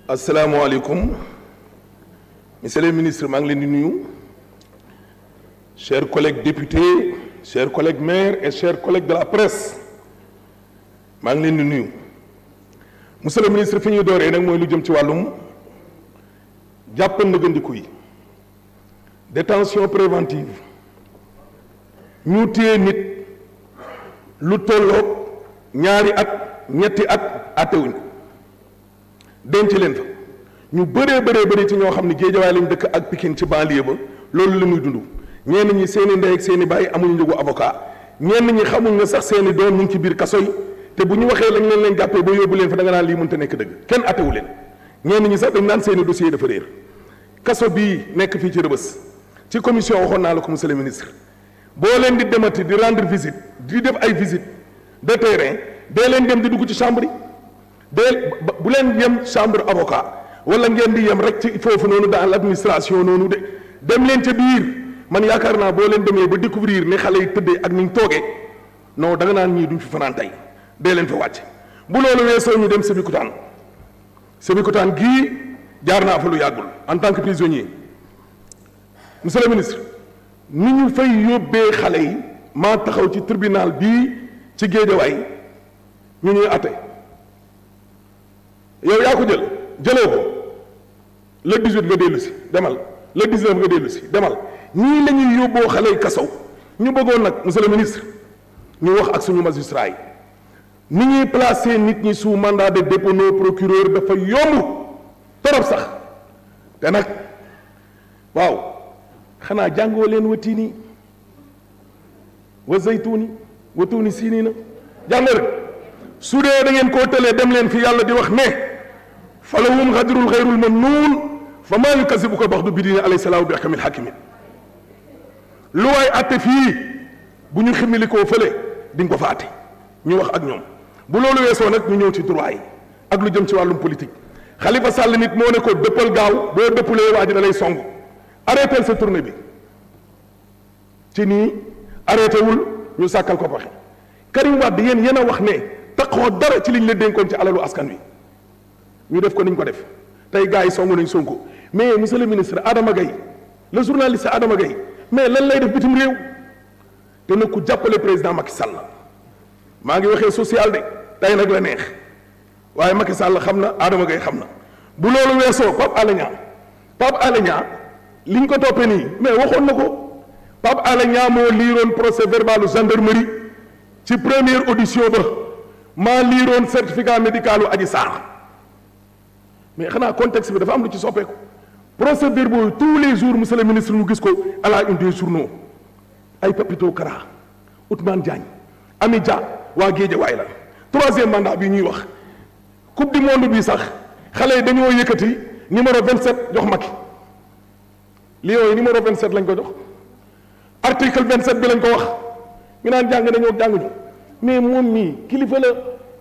asalaamaaleykum monsieur le ministre maa ngi leen di nuyu chers collègues députés chers collègues maires et chers collègues de la presse maa ngi leen di nuyu monsieur le ministre fi ñuy dooree nag mooy lu jëm ci wàllum jàppal nëgëndiku yi détention préventive ñu téye nit lu tolloog ñaari at ñetti at àttewuñ ko denc leen fa ñu bëree ci ñoo xam ne Géejawaay lañ dëkk ak Pikine ci banlieue ba loolu la ñuy dund ñenn ñi seeni ndey ak seeni baay amuñu njëgu avocat ñenn ñi xamul nga sax seeni doom ñu ngi ci biir kaso yi te bu ñu waxee lañ leen jàppee ba yóbbu leen fa da nga naan lii mënta nekk dëgg kenn attewu leen ñenn ñi sax dañ naan seeni dossier dafa réer kaso bii nekk fii ci Rëbës ci commission waxoon naa la ko monsieur le ministre boo leen di demati di rendre visite di def ay visite de terrain dee leen dem di dugg ci chambre yi bu leen yem chambre avocat wala ngeen di yem rek ci foofu noonu dans l'administration noonu de dem leen ca biir man yaakaar naa boo leen demee ba découvrir ni xale yi tëddee ak ni ñu toogee non da nga naan ñii duñ fi fanaan tey dee leen fa wàcc bu loolu weesoo ñu dem Sébikotane gii jaar naa fa lu yàggul en tant que prisonnier monsieur le ministre ni ñu fay yóbbee xale yi maa taxaw ci tribunal bii ci Géejawaay ñu ñuy atte yow yaa ko jëloo ko le 18 nga dellu si demal le 19 nga dellu si demal ñii la ñuy yóbboo xale yi kasaw ñu bëggoon nag monsieur le ministre ñu wax ak suñu magistrat yi ni ñuy placer nit ñi sous mandat de dépôt no procureur dafa yomb torop sax te nag waaw xanaa jàngoo leen wa tiini wa zaytuuni wa tuuni siiniina jàngoo rek su dee da ngeen koo tëlee dem leen fi yàlla di wax ne falahum xadirul xayrul mamnuun fa maa yukasibuka baxdu bi diine alayhi salaamu bi ahkamil hakimin lu waay atte fii bu ñu ximilikoo fële di nga ko fa atte ñu wax ak ñoom bu loolu weesoo nag ñu ñëw ci droit yi ak lu jëm ci wàllum politique Khalifa Sall nit moo ne ko dëppal gaaw boo dëppulee waa ji da lay song arrêté sa tournée bi ci nii arrêté wul ñu sàkkal ko paxe Karim Wade yéen a wax ne taxoo dara ci liñ la dénkoon ci alalu askan wi ñu def ko niñ ko def tey gars yi songu nañ Sonko mais monsieur le ministre Adama Gaye le journaliste Adama Gaye mais lan lay def bitim réew te nag ku jàppale président Macky Sall maa ngi waxee social de tey nag la neex waaye Macky Sall xam na Adama Gaye xam na bu loolu weesoo Pape Alé Niang liñ ko toppee nii mais waxoon na ko Pape Alé Niang moo liiroon procès verbalu gendarmerie ci première audition ba maa liiroon certificat médicalu Adji Sarr mais xanaa contexte bi dafa am lu ci soppeeku procès verbaux tous les jours monsieur le ministre ñu gis ko à la une des journaux ay Papito Kara Ousmane Diagne Ami Dia waa Géejawaay la troisième mandat bi ñuy wax coupe du monde bi sax xale yi dañoo yëkkati numéro 27 jox Macky Lions yi numéro 27 lañ ko jox article 27 bi lañ ko wax ñu naan jàng nañoo jànguñu mais moom mii kilifa la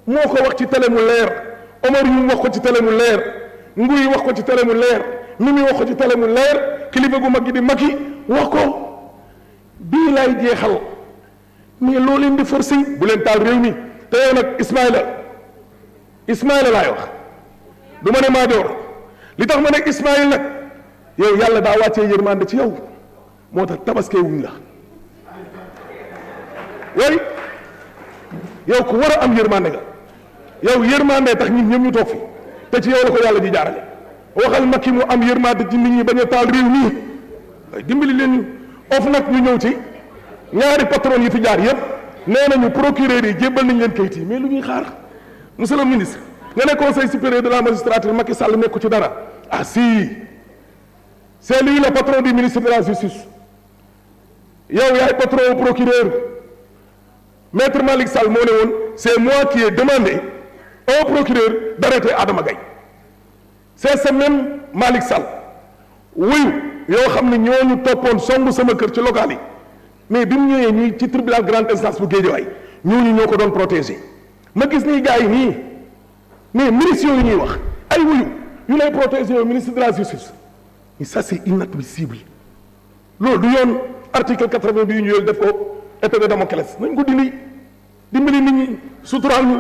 moo ko wax ci télé mu leer Omar yu wax ko ci télé mu leer Nguy wax ko ci télé mu leer Mimi wax ko ci télé mu leer kilifa gu mag gi di Macky wax ko bii laay jeexal mais loo leen di forcé bu leen taal réew mi te yow nag Ismaïla laay wax du ma ne Madior li tax ma ne Ismaïl nag yow yàlla daa wàccee yërmande ci yow moo tax tabaskee wuñ la way yow ku war a am yërmande nga yow yërmande tax ñun ñëpp ñu toog fi te ci yow la ko yàlla di jaarale waxal Macky mu am yërmande ci nit ñi bañ a taal réew mi dimbali leen of nag ñu ñëw ci ñaari patron yi fi jaar yëpp nee nañu procureur yi jébbal nañ leen kayit yi mais lu ñuy xaar monsieur le ministre nga ne conseil supérieur de la magistrature Macky Sall nekku ci dara ah si c'est lui le patron du ministre de la justice yow yaay patron au procureur maître Malick Sall moo ne woon c'est moi qui ai demandé au procureur d'arrêter Adama Gaye c'est ce même Malick Sall wuyu yoo xam ne ñooñu toppoon songu sama kër ci local yi mais bi mu ñëwee ñuy ci tribunal grande instance bu Guédiawaye ñooñu ñoo ko doon protéger ma gis ni gars yi nii mais ministres yooyu ñuy wax ay wuyu yu lay protéger yow ministre de la justice mais ça c'est inadmissible loolu du yoon article 80 bi ñu def ko épée de Damoclès nañ ko dimbali nit ñi suturaal ñu